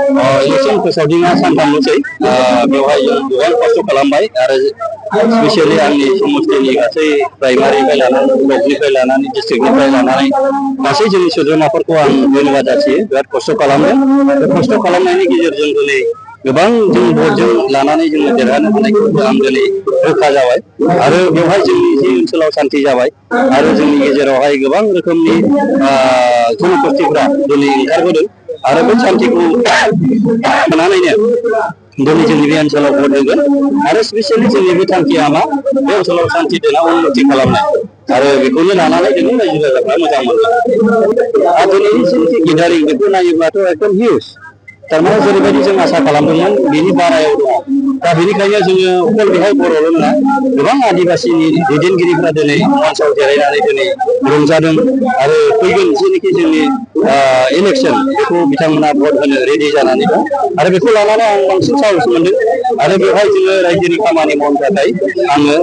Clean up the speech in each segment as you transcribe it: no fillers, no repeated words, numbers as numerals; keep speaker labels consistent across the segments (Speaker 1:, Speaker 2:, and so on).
Speaker 1: Election फोसावदिंआ सानथामल'सै बेवहाय जों गोबां खस्थ' खालामबाय आरो स्पेसियेलि आंनि समस्थिनि गासै प्राइमारिनिफ्राय लानानै ब्लकनिफ्राय लानानै डिस्ट्रिक्टनिफ्राय लानानै गासै जोंनि सोद्रोमाफोरखौ आं धन्यबाद जासियो। बिराद खस्थ' खालामदों। बे खस्थ' खालामनायनि गेजेरजों दिनै गोबां जों भटजों लानानै जोङो देरहानो हानायखौ आं दिनै रोखा जाबाय आरो बेवहाय जोंनि जि ओनसोलाव सान्थि जाबाय आरो जोंनि गेजेरावहाय गोबां रोखोमनि जनगोष्ठीफ्रा दिनै ओंखारबोदों आरो बे सान्थिखौ लानानैनो दिनै जोंनि बे ओनसोलाव भट होगोन आरो स्पेसियेलि जोंनि बे थांखिया मा बे ओनसोलाव सान्थि दोना उन्नति खालामनाय आरो बेखौनो लानानै जों रायजो राजाफ्रा मोजां मोनगोन। आरो दिनैनि जिनिखि गेदारिं बेखौ नायोब्लाथ' एकदम हिउज थारमाने जेरैबायदि जों आसा खालामदोंमोन बेनि बारायाव दङ। दा बेनिखायनो जोङो अकल बेहाय बर'ल' नङा गोबां आदिबासिनि दैदेनगिरिफ्रा दिनै मन्चआव जिरायनानै दिनै रंजादों आरो फैगोन जेनोखि जोंनि इलेक्सन बेखौ बिथांमोना भट होनो रेडि जानानै दं आरो बेखौ लानानै आं बांसिन साहस मोनदों आरो बेवहाय जोङो रायजोनि खामानि मावनो थाखाय आङो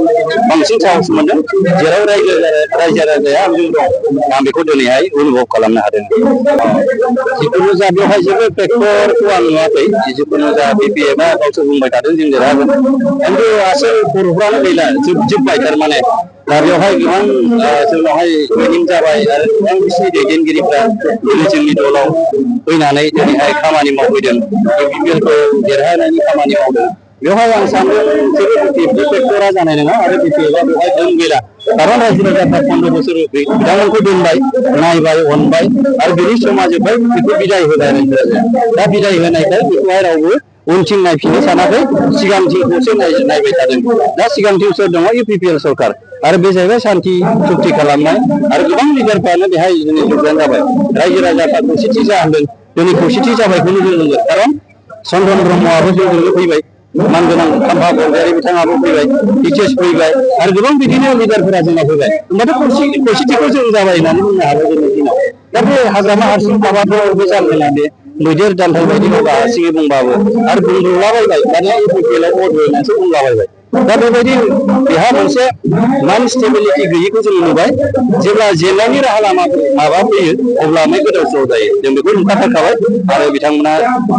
Speaker 1: बांसिन साहस मोनदों जेराव रायजो राजाया आंजों दं आं बेखौ दिनैहाय अनुभब खालामनो हादों। जिखुनु जा बेवहाय जेबो फेक्टरखौ आं नुवाखै जिखुनु जा बिपिएफआ गावसोर बुंबाय थादों जों देरहागोन खिन्थु आसोल बर'फ्रानो गैला जोबबाय थारमाने दा बेवहाय गोबां जोंनावहाय मिटिं जाबाय आरो गोबां बिसिनि दैदेनगिरिफ्रा दिनै जोंनि दलाव फैनानै दिनैहाय खामानि मावफैदों बिपिएलखौ देरहानायनि खामानि मावदों। बेवहाय आं सानदों जेबो बिपिएफनि फेक्टरा जानाय नङा आरो बिपिएफआ बेवहाय दोन गैला खारन रायजो राजाफ्रा 15 बोसोर बिथांमोनखौ दोनबाय नायबाय अनबाय आरो बिनि समा जोब्बाय बेखौ बिदाय होबाय रायजो राजाया। दा बिदाय होनायखाय बेखौहाय रावबो उनथिं नायफिननो सानाखै सिगांथिंखौसो नायबाय थादों। दा सिगांथिं सोर दङ इउपिपिएल सरकार आरो बे जाहैबाय सान्थि सुक्ति खालामनाय आरो गोबां लिडारफ्रानो बेहाय दिनै जगदान जाबाय रायजो राजाफ्रा खौसेथि जाहांदों दिनै खौसेथि जाबायखौनो जों बुंगोन खारन चन्द्रन ब्रह्मआबो जोंजोंनो फैबाय मानगोनां खाम्फा बरगयारी बिथाङाबो फैबाय टिटिएस फैबाय आरो गोबां बिदिनो लिडारफोरा जोंनाव फैबाय होमबाथ' खौसेथिखौ जों जाबाय होननानै बुंनो हागौ जोंनि दिनाव। दा बे हाग्रामा हारसिं थाबाथ' बे जानो नङा बे मैदेर दान्थाल बायदि माबा हारसिङै बुंबाबो आरो बुंब्रलाबायबाय दानिया इउपिपिएलआव भट हो होननानैसो बुंलाबायबाय। दा बेबायदि बेहा मोनसे नन स्टेबिलिटि गैयिखौ जों नुबाय जेब्ला जेंनानि राहा लामा माबा फैयो अब्ला मै गोदाव सोराव जायो जों बेखौ नुखाथारखाबाय आरो बिथांमोना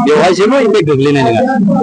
Speaker 1: बेवहाय जेबो इम्पेक्ट गोग्लैनाय नङा।